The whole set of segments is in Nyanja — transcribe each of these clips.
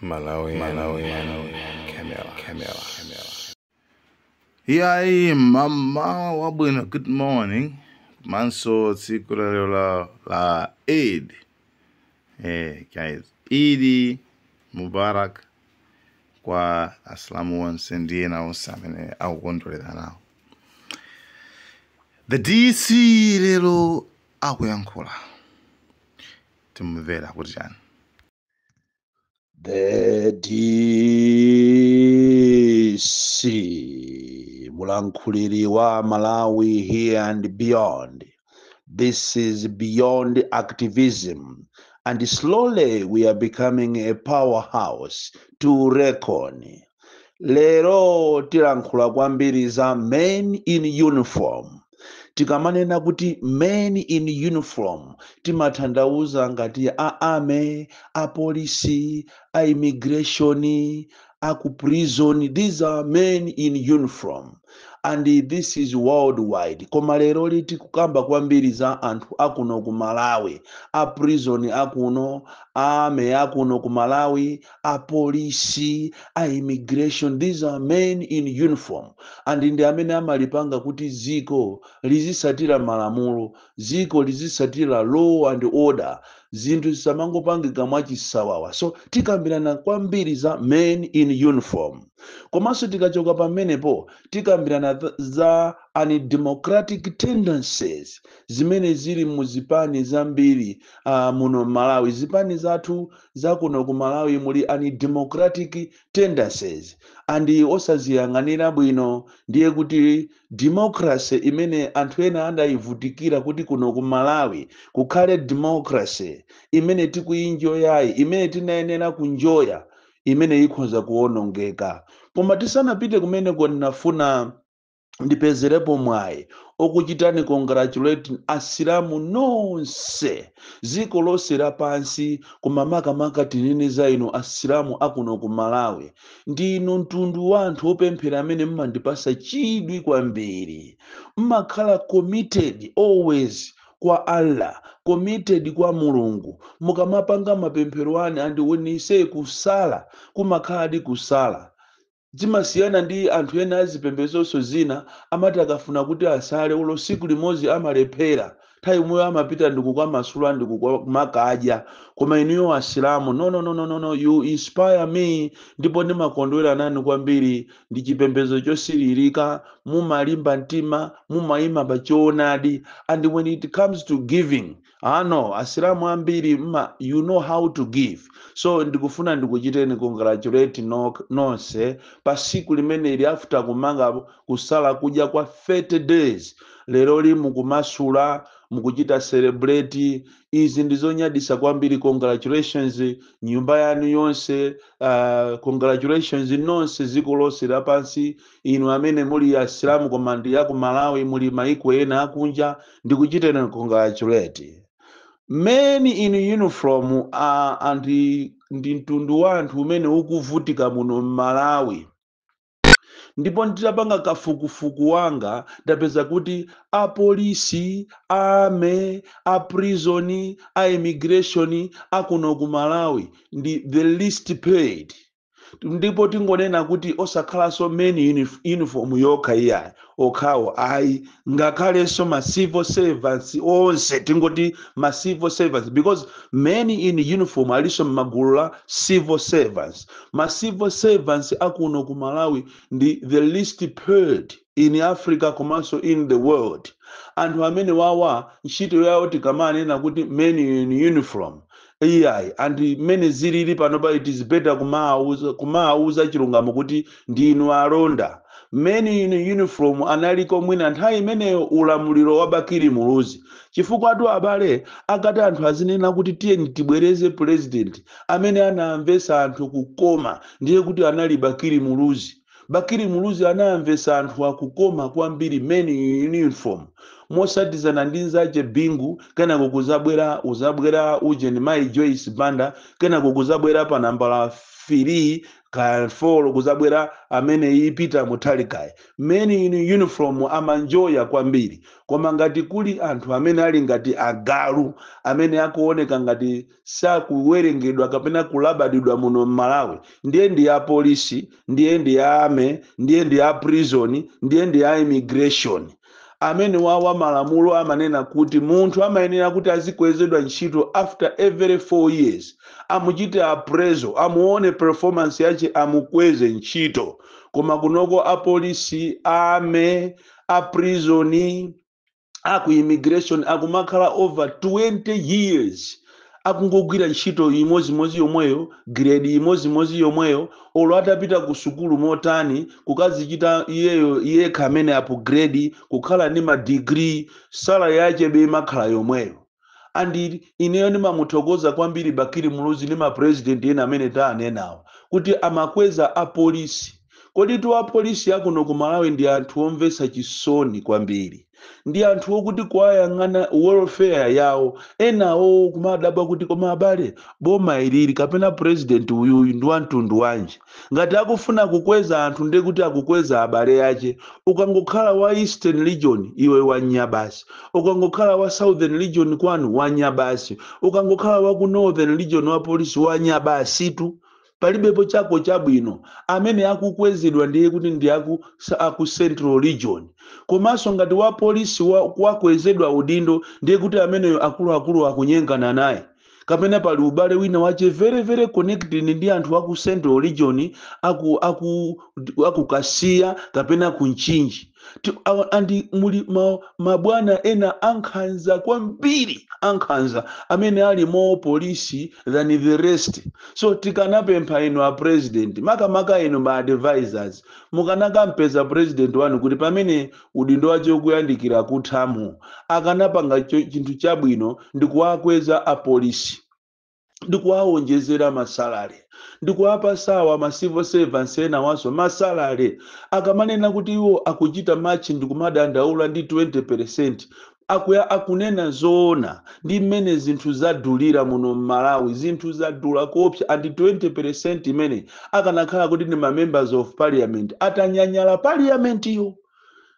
Malawi, Malawi, Camera, Camera, Camera. Iyayi, mama wabwino, good morning. Manso tsiku lalero la Eid. Guys, Eid Mubarak kwa Asilamu onse ndi ena onse amene akukondwerera nawo. The DC lero akuyankhula, timumvera kuti chani. The DC, mulankhuliri wa Malawi here and beyond. This is beyond activism, and slowly we are becoming a powerhouse to reckon. Lero tilankhula kwambiri za men in uniform. Tikamanena kuti men in uniform, timatanthauza ngati a army, a polisi, a immigration, a ku prison. These are men in uniform and this is worldwide. Koma lero tikukamba kwambiri za anthu akuno ku Malawi, a prison akuno, a army akuno ku Malawi, a polisi, a immigration. These are men in uniform and ndi amene amalipanga kuti ziko lizisatira malamulo, ziko lizisatira law and order, zinthu zisamangopangika mwachisawawa. So tikambirana kwambiri za men in uniform. Komanso tikachoka pamenepo, tikambirana za undemocratic tendencies zimene zili mu zipani zambiri muno Malawi. Zipani zathu zakuno ku Malawi muli undemocratic tendencies, and osaziyang'anira bwino ndiye kuti democracy imene anthu ena adayivutikira kuti kuno ku Malawi kukhale democracy imene tikuyinjoyayi, imene tinayenera kunjoya, imene ikhoza kuwonongeka. Koma tisanapite kumeneko, ndinafuna ndipezerepo mwayi okuchitani congratulate Asilamu nonse, dziko lonse lapansi, koma makamaka tinene za inu Asilamu akuno ku Malawi. Ndinu mtundu wa anthu opemphera amene mmandipasa chidwi kwambiri. Mmakhala committed always kwa Allah, committed kwa Mulungu. Mukamapanga mapemphero anu, and when you say kusala, kumakhala kusala zimasiyana ndi anthu ena azipembedzonso zina. Amati akafuna kuti asale ulo siku limodzi, amalephera. Nthawi imweyo amapita ndikukamasula, ndikumakadya. Koma inuyo Asilamu, no, no, no, no, no, no, you inspire me, ndipo ndimakondwera nanu kwambiri. Ndi chipembedzo chosiririka, mumalimba mtima, mumayima pa choonadi, and when it comes to giving, ano Asilamu ambiri mma, you know how to give. So ndikufuna ndikuchiteni congratulate nonse pa siku limeneli. After kumanga kusala kudya kwa 30 days, lero li mukumasula, mukuchita celebrate. Izi ndizonyadisa kwambiri. Congratulations nyumba yanu yonse, congratulations nonse, dziko lonse lapansi. Inu amene muli Asilamu koma ndi aku Malawi, muli maiko ena akunja, ndikuchiteni congratulate. Men in uniform ndi mtundu wa anthu umene ukuvutika muno m'Malawi. Ndipo nditapanga kafukufuku wanga, ndapeza kuti apolisi, army, a prison, a immigration akuno ku Malawi ndi the least paid. Ndipo tingonena kuti osakhalanso men uniform yokha iyayi, okhawo ayi, ngakhalenso ma civil servants onse. Tingoti ma civil servants because men in uniform alinso m'magulu la civil servants. Ma civil servants akuno ku Malawi ndi the least paid in Africa komanso in the world. Anthu amene wawa ntchito yawo, tikamanena kuti men in uniform iyayi, anthu mmene zilili panopa, it is better kumawuza chilungamo kuti ndinu alonda. Men in uniform analiko mwina nthawi imeneyo ulamuliro wa Bakili Muluzi, chifukwa atu abale, akati anthu azinena kuti tiyeni tibwereze president amene anamvesa anthu kukoma, ndiye kuti anali Bakili Muluzi. Bakili Muluzi anamvesa anthu akukoma kwambiri men in uniform. Mosatizana ndi nzache Bingu, kenako kuzabwera uzabwera ujeni Mayi Joyce Banda, kenako kuzabwera pa nambala 3 ka 4 kuzabwera amene ipita Mutharikayi. Men in uniform amanjoya kwambiri, koma ngati kuli anthu amene ali ngati agalu amene akuoneka ngati sakuwerengedwa kapena kulabadidwa muno mMalawi, ndiye ndi ya polisi, ndiye ndi ya army, ndiye ndi ya prison, ndiye ndi ya immigration. Amene wawa malamulo amanena kuti munthu amayenera kuti azikwezedwa ntchito after every 4 years, amuchite appraisal, amuone performance yache, amukweze ntchito. Koma kunoko apolisi, army, a prison, aku immigration akumakhala over 20 years akungogwira ntchito imozimozi yomweyo, grade imozimozi yomweyo. Olo atapita ku sukulu motani, kukazichita iyeyo yekha amene upgrade, kukhala ndi ma degree, salary yache be imakhala yomweyo. And ineyo ndimamuthokoza kwambiri Bakili Muluzi ndi ma president ena amene taanenawo kuti amakweza apolisi. Kodi tu apolisi akuno ku Malawi ndi anthu omvetsa chisoni kwambiri, ndi anthu okuti kuwayang'ana welfare yawo, enawo kumadabwa kuti koma abale, boma ilili kapena president uyuyu ndi wamtundu wanji? Ngati akufuna kukweza anthu, ndiye kuti akukweza abale ache. Ukangokhala wa Eastern Region, iwe wanyabasi. Ukangokhala wa Southern Region kwanu, wanyabasi. Ukangokhala wa ku Northern Region wa polisi, wanyabasitu, palibepo chako chabwino. Amene akukwezedwa ndiye kuti ndi aku Central Region. Komanso ngati wa polisi wakwezedwa udindo, ndiye kuti ameneyo akuluakulu akunyengana naye, kapena pali ubale wina wache very very connected ndi anthu aku Central Region, aku Kasiya kapena ku Mchinji. Andi muli mabwana ena ankhanza kwambiri, ankhanza, amene ali more polisi than the rest. So tikanapempha inu a president, makamaka inu ma advisors, mukanakampeza president wanu kuti pamene udindo wache ukuyandikira kuthamu, akanapanga chinthu chabwino ndikuwakweza apolisi, ndikuwawonjezera ma salary, ndikuwapasawa ma civil servants ena wanso ma salary. Akamanena kuti iwo akuchita match ndikumadandaula ndi 20, akuya akunena zoona ndi mmene zinthu zadulira muno mMalawi. Zinthu zadula kopsa, and 20 imene akanakhala kuti ndi ma members of parliament, atanyanyala parliament iyo.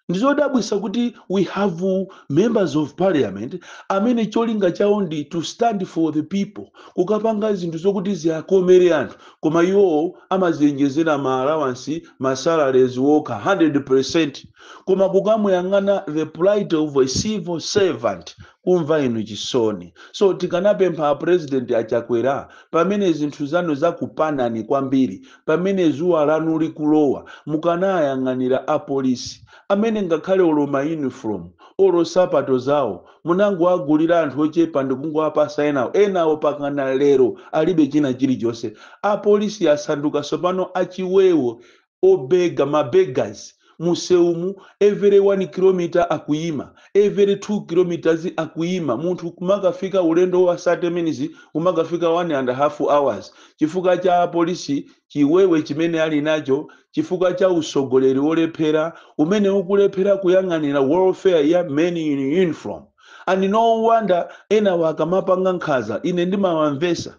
Ndizodabwisa kuti we have members of parliament amene cholinga chawo ndi to stand for the people, kukapanga zinthu zokuti ziakomere anthu, koma iwowo amaziyenjezera ma allowance, ma salaries wokha 100, koma kukamuyang'ana the plight of a civil servant, kumva inu chisoni. So tikanapempha president Achakwera, pamene zinthu zanu zakupanani kwambiri, pamene zuwa lanu likulowa, mukanayang'anira apolisi amene ngakhale olo ma uniform, olo sapato zawo munangoagulira anthu ochepa ndikungowapasa enawo. Enawo pakana lero alibe china chilichonse. Apolisi asanduka sopano achiwewo, obega, ma beggars museumu. Every 1 kilometer akuyima, every 2 kilometers akuyima. Munthu kumakafika ulendo wa 30 minutes kumakafika 1.5 hours chifukwa cha polisi chiwewe chimene ali nacho, chifukwa cha usogoleri wolephera umene ukulephera kuyang'anira welfare ya men in uniform. And no wonder ena akamapanga nkhanza, ine ndimawamvesa.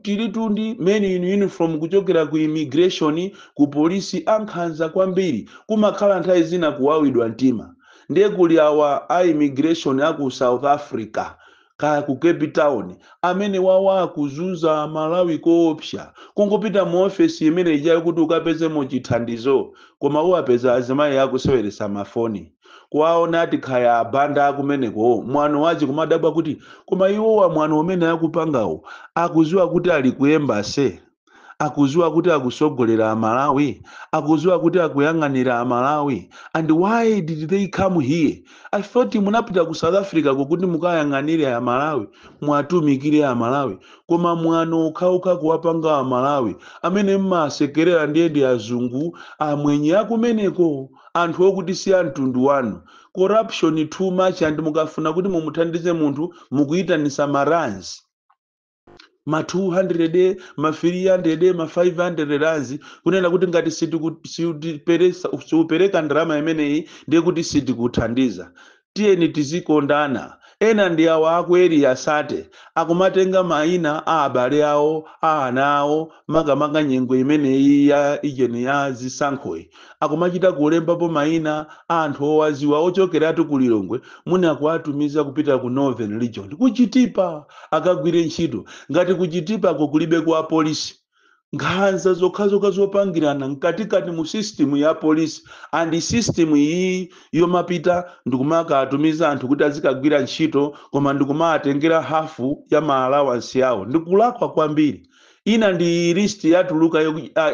Tilitu ndi men in uniform kuchokera ku immigration, ku polisi, ankhanza kwambiri, kumakhala nthawi zina kuwawidwa mtima. Ndiye kuli awa a immigration aku South Africa kaya ku Cape Town, amene wawa akuzunza Malawi koopsa. Kungopita mu ofesi imene ijayo kuti ukapezemo chithandizo, koma uwapeza azimayi akuseweresa mafoni, kuwaona ati khaya abanda akumeneko mwano wachi, kumadabwa kuti koma iwowa mwano umene akupangawo akuziwa kuti ali ku embassy, akuziwa kuti akusogolera Amalawi, akuziwa kuti akuyang'anira Amalawi? And why did they come here? I thought munapita ku South Africa kokuti mukayang'anire Amalawi, mwatumikire Amalawi, koma mwano ukhauka kuwapanga Amalawi. Amene mmasekerera ndiye ndi azungu, amwenye akumeneko, anthu okuti si amtundu wanu. Corruption too much, and mukafuna kuti mumuthandize munthu, mukuyitanisa maranzi. Ma 200, ma 300, ma 500 rands, kunena kuti ngati siupereka ndalama imeneyi, ndiye kuti sitikuthandiza. Tiyeni tizikondana. Ena ndi awa aku Area 30, akumatenga mayina a abale awo, a ana awo, makamaka nyengo imeneyi ya ijeni ya zisankhoyi, akumachita kulembapo mayina a anthu owaziwa ochokeratu ku Lilongwe, muna kuwatumiza kupita ku Northern Region, kuchitipa, akagwire ntchito. Ngati kuchitipako kulibe kwa polisi, nkhanza zokhazokha zopangirana mkatikati mu system ya polisi. And system iyi yomapita ndikumakatumiza anthu kuti azikagwira ntchito, koma ndikumatengera hafu ya ma allowance yawo, ndikulakwa kwambiri. Ina ndi list yatuluka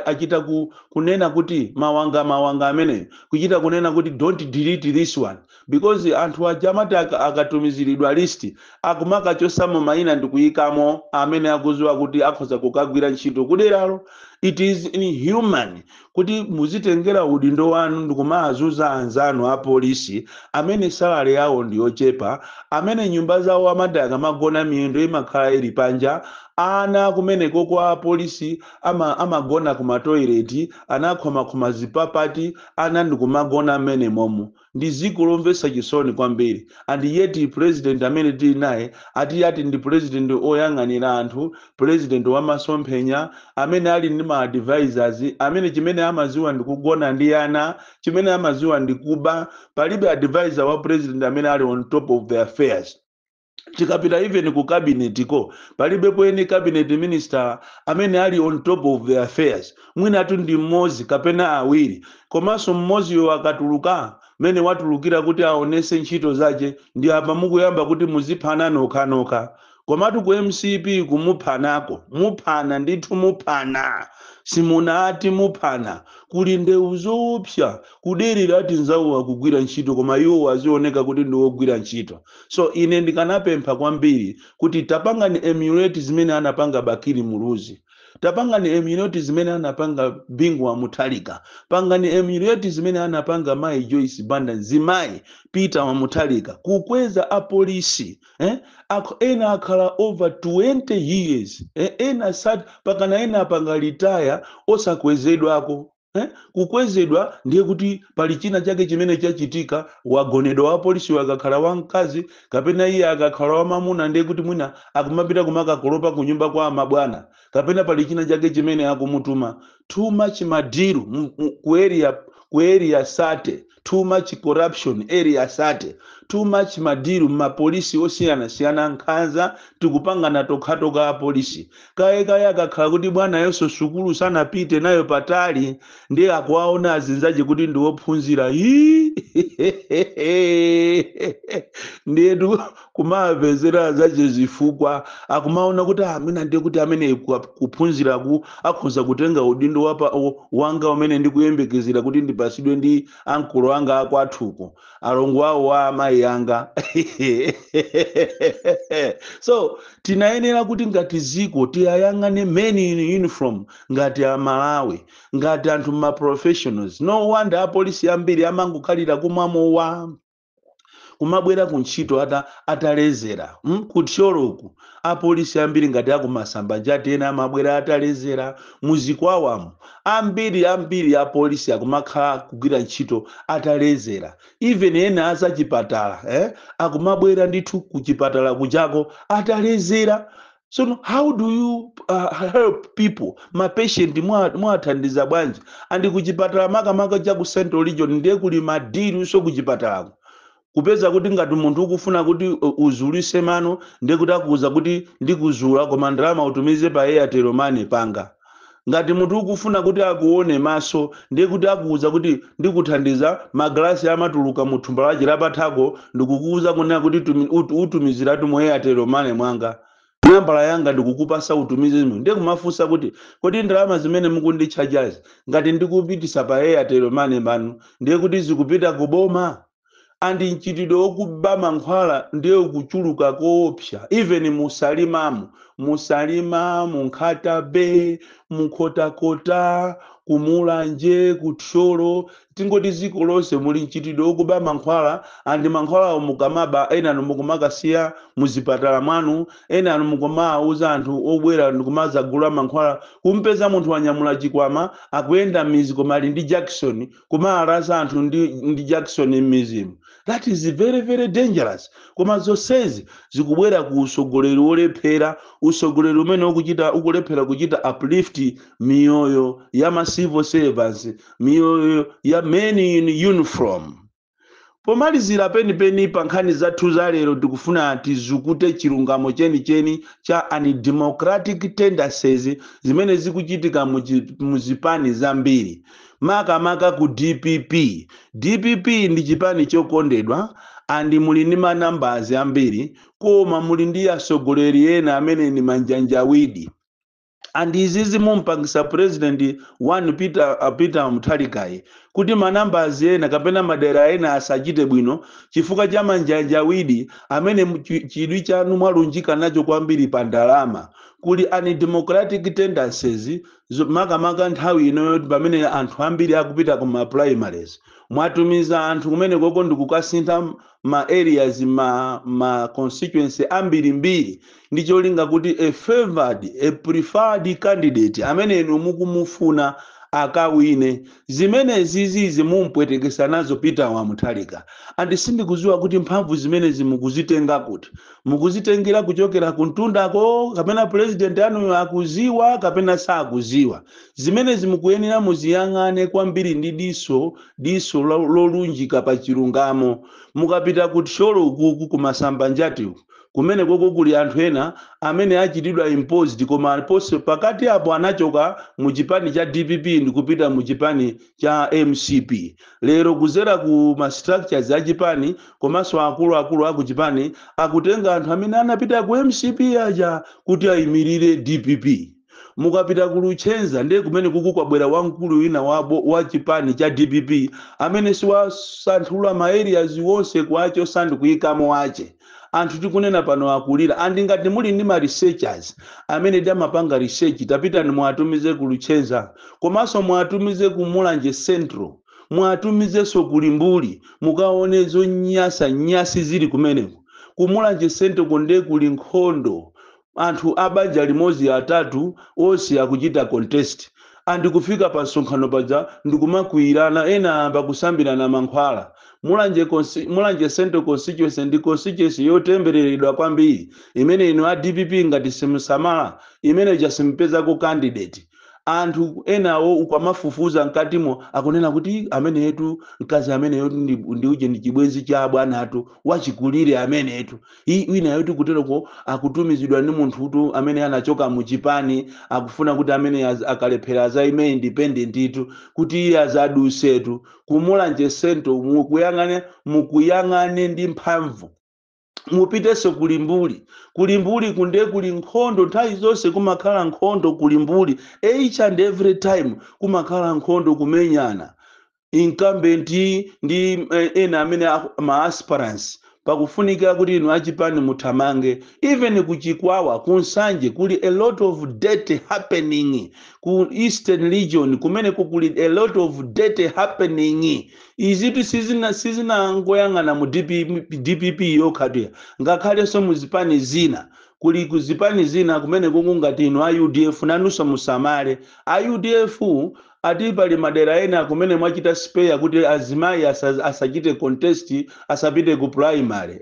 achita kunena kuti mawanga mawanga ameneyo, kuchita kunena kuti, "Don't delete this one," because anthu aja amati akatumiziridwa list, akumakachosamo mayina ndikuyikamo amene akuziwa kuti akhoza kukagwira ntchito kuderalo. It is inhuman kuti muzitengera udindo wanu ndikumazuza anzanu a polisi amene salary yawo ndi yochepa, amene nyumba zawo amati akamagona miyendo imakhala ili panja. Ana kumeneko kwa polisi amagona ku matoileti, anakhomakhoma zipapati, ana ndikumagona mmene momo. Ndi dziko lomvetsa chisoni kwambiri. And yet president amene tili naye ati ndi president oyang'anira anthu, president wamasomphenya, amene ali ndi ma advisors amene chimene amaziwa ndi kugona ndi ana, chimene amaziwa ndi kuba. Palibe advisor wa president amene ali on top of the affairs. Tikapita even ku cabinet ko, palibepo any cabinet minister amene ali on top of the affairs. Mwinatu ndi mmodzi kapena awiri, komanso mmodziyo akatuluka mene watulukira kuti aonese ntchito zace, ndi apa mukuyamba kuti muziphana nokhanokha. Komatu ku MCP kumuphanako, muphana ndithu, muphana, simunati muphana. Kuli ndewu zoopsa kuderera ati nzawo akugwira ntchito, koma iwo azioneka kuti ndi wogwira ntchito. So ine ndikanapempha kwambiri kuti tapangani emulate zimene anapanga Bakili Muluzi, tapangani emulate zimene anapanga Bingu wa Mutharika, pangani emulate zimene anapanga Mayi Joyce Banda, zimayi Peter wa Mutharika, kukweza apolisi, eh? Ena akhala over 20 years, eh? Ena sat pakana ena apanga retire osakwezedwako, eh? Kukwezedwa ndiye kuti pali china chake chimene chachitika, wagonedwa wa polisi akakhala wamkazi, kapena iye akakhala wamamuna ndiye kuti mwina akumapita kumakakolopa kunyumba kwa amabwana, kapena pali china chake chimene akumutuma. Too much ma deal ku Area 30, too much corruption Area 30, too much ma deal mapolisi osiyanasiyana, nkhanza tikupangana tokhatokha apolisi. Kaye kaye akakhala kuti bwanayonso sukulu sanapite nayo patali, ndiye akuwaona azinzache kuti ndi wophunzira, ii, ndiyetu kumapezera zache zifukwa. Akumaona kuti amene ndiye kuti amene kuphunziraku akhoza kutenga udindo wanga umene ndikuyembekezera kuti ndipasidwe ndi ankolo anga akwathuko, alongo awo wa amayi anga. So tinayenera kuti ngati ziko tiyayang'ane men in uniform, ngati Amalawi, ngati anthu ma professionals. No wonder apolisi ambiri amangokhalira kumwamowa, kumabwera ku ntchito atalezera, Kuthyoloku apolisi ambiri ngati akumasamba njati, ena amabwera atalezera. Muzikwawamu ambiri ambiri apolisi akumakhala kugwira ntchito atalezera. Even ena azachipatala, eh? Akumabwera ndithu kuchipatala kuchako atalezera. So no, how do you help people, ma patient? Mwathandiza bwanji? And kuchipatala, makamaka cha ku Central Region, ndiye kuli ma deal so kuchipatalako, kupeza kuti ngati munthu ukufuna kuti uzulise mano, ndiye kuti akuuza kuti ndikuzula, koma ndalama utumize pa Airtel Money panga. Ngati munthu ukufuna kuti akuone maso, ndiye kuti akuuza kuti ndikuthandiza, magalasi amatuluka mu thumba lache lapathako, ndikukuuza kunena kuti utumiziratu mu Airtel Money mwanga, nambala yanga ndikukupasa, utumize zimene. Ndiye kumafunsa kuti, kodi ndalama zimene mukunditchajazi, ngati ndikupitisa pa Airtel Money pano, ndiye kuti zikupita kuboma? And mchitidwe wokuba mankhwala ndiye ukuchuluka koopsa, even musalimamo, musalima, munkhata Bay, munkhotakota, kumulanje, kuthyolo. Tingoti ziko lonse muli mchitidwe wokuba mankhwala, and mankhwalawo mukamaba, ena mukumakasiya muzipatala mwanu, ena mukumawuza anthu obwera ndikumazagula mankhwala. Kumpeza munthu wanyamula chikwama akuyenda m'mizi koma ali ndi Jackson, kumaarasa anthu ndi Jackson m'mizimu. That is very very dangerous. Koma zonsezi zikubwera ku usogoleri wolephera, usogoleri umene ukulephera kuchita uplift miyoyo ya ma civil servants, miyoyo ya men in uniform. Pomalizira penipeni pa nkhani zathu za lero, tikufuna tizukute chilungamo chenicheni cha undemocratic tendencies zimene zikuchitika muzipani zambiri, makamaka ku DPP. DPP ndi chipani chokondedwa and muli ndi ma numbers ambiri, koma muli ndi atsogoleri ena amene ni manjanjawidi, and izizi mumpangisa President one Peter Mutharikayi kuti ma numbers ena kapena madera ena asachite bwino chifukwa cha manjanjawidi amene chidwi chanu mwalunjika nacho kwambiri pa ndalama. Kuli undemocratic tendencies, makamaka nthawi inoyo pamene anthu ambiri akupita ku ma primaries. Mwatumiza anthu kumene koko ndikukasintha ma areas, ma constituency ambirimbiri, ndi cholinga kuti a favored, a preferred candidate amene inu mukumufuna akawine. Zimene zizizi mumpwetekesa nazo Peter wa Mutharika, and sindikuziwa kuti mphamvu zimenezi mukuzitenga kuti, mukuzitengera kuchokera kuntundako, kapena president anuyo akuziwa kapena sakuziwa. Zimenezi mukuyenera muziyang'ane kwambiri ndi diso lolunjika pa chilungamo. Mukapita ku Thyolo ukuku, kumasamba njati uku, kumene koko kuli anthu ena amene achitidwa imposed, koma pose pakati apo anachoka mu chipani cha DPP ndikupita mu chipani cha MCP. Lero kuzera ku ma structures a chipani komanso akuluakulu aku chipani akutenga anthu amene anapita ku MCP aja kuti ayimirire DPP. Mukapita ku Luchenza, ndiye kumene kuku kwabwera wamkulu wina wa chipani cha DPP amene siwasanthula ma areas wonse kwacho sandikuyikamo wache. Anthu tikunena pano akulira, and ngati muli ndi ma researchers amene amapanga research, tapitani muwatumize ku Luchenza, komanso muwatumize ku Mulanje Central, muwatumizenso ku Limbuli, mukaone zonyasa nyasi zili kumeneko. Ku Mulanje Central konde kuli nkhondo, anthu abanja limodzi atatu onse akuchita contest, and kufika pa msonkhano paja ndikumakwiyirana, ena amba kusambirana mankhwala. Mulanje Central constituency ndi constituency yotembereredwa kwambiri imene inu a DPP ngati simusamala imene chasimpezako candidate. Anthu enawo ukamafufuza mkatimo akunena kuti amenetu mkazi ameneyo ndi uje ndi chibwenzi cha bwanatu wachikulire amenetu. Winayo kutereko akutumizidwa ndi munthutu amene anachoka muchipani, akufuna kuti amene akalephera azaime independent itu kuti iye azadusetu. Kumulanje Central mukuyang'ane ndi mphamvu. Mupitenso kulimbuli. Kulimbuli kunde kuli nkhondo, nthawi zonse kumakhala nkhondo kulimbuli, each and every time kumakhala nkhondo, kumenyana incumbent ndi ena amene ma aspirants. Pakufunika kuti inu achipani muthamange. Even kuchikwawa, kunsanje kuli a lot of dirty happening. Ku Eastern Region kumeneko kuli a lot of dirty happening. Izitu sizinangoyang'ana mu DPP yokhatuya, ngakhalenso muzipani zina kuli. Kuzipani zina kumene kuku ngati inu a UDF nanunso musamale. A UDF ati pali madera ena kumene mwachita spare kuti azimayi asachite contest, asapite ku primary.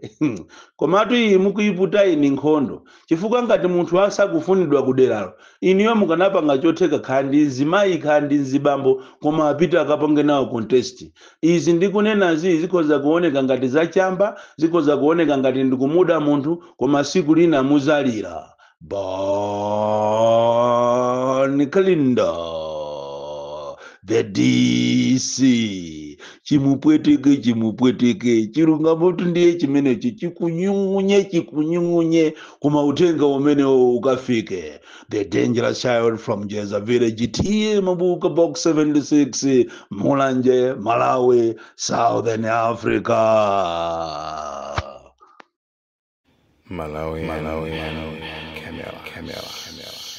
Komatu iyi mukuiputa ini nkhondo, chifukwa ngati munthu asakufunidwa kuderalo, iniyo mukanapanga chotheka, khala ndi mzimayi, khala ndi mzibambo, koma apite akapange nawo contest. Izi ndikunenazi zikhoza kuoneka ngati zachamba, zikhoza kuoneka ngati ndikumuda munthu, koma siku lina muzalira. Bon Kalindo, the DC, chimupweteke chimupweteke, chilungamotu ndiye chimenechi, chikunyung'unye chikunyung'unye, koma uthenga umenewo ukafike. The dangerous child from Jeza Village, T/A Mabuka, Box 76, Mulanje, Malawi, Southern Africa. Malawi, Malawi, Camera, Camera, Camera.